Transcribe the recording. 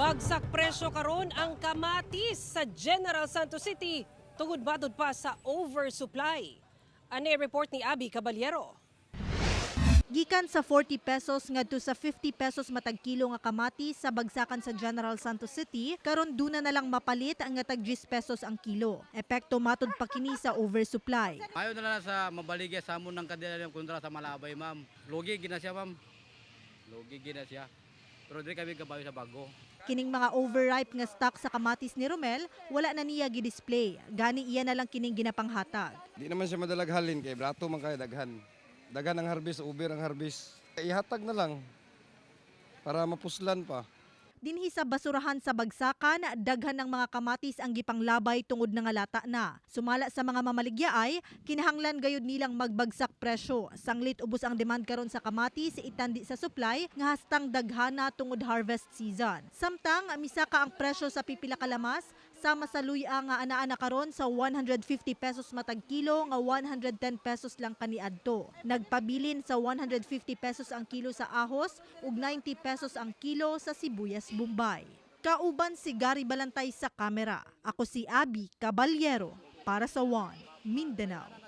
Bagsak presyo karon ang kamatis sa General Santos City tungod matud pa sa oversupply. Ani report ni Abby Caballero. Gikan sa 40 pesos ngadto sa 50 pesos matag kilo nga kamatis sa bagsakan sa General Santos City, karon duna na lang mapalit ang nga tag 10 pesos ang kilo. Epekto matud pa kini sa oversupply. Ayaw na lang sa mabaligya sa amon ng kadila ng kontra sa Malabay, ma'am. Lugi gina siya, ma'am. Lugi gina siya. Pero di kami kabayo sa bago. Kining mga overripe nga stock sa kamatis ni Romel, wala na niya gi-display. Gani iya na lang kining ginapanghatag. Di naman siya madalag halin kay brato man kay daghan. Daghan ang harvest, uber ang harvest. Ihatag na lang para mapuslan pa. Dinhi sa basurahan sa bagsakan, daghan ng mga kamatis ang gipanglabay tungod nga lata na. Sumala sa mga mamaligya ay kinahanglan gayud nilang magbagsak presyo. Sanglit ubos ang demand karon sa kamatis, itandi sa supply nga hastang daghana tungod harvest season. Samtang misaka ang presyo sa pipila ka lamas, sama sa luya nga anaa na karon sa 150 pesos matag kilo nga 110 pesos lang kaniadto. Nagpabilin sa 150 pesos ang kilo sa ahos ug 90 pesos ang kilo sa sibuyas Bombay. Kauban si Gary Balantay sa kamera. Ako si Abby Caballero para sa One Mindanao.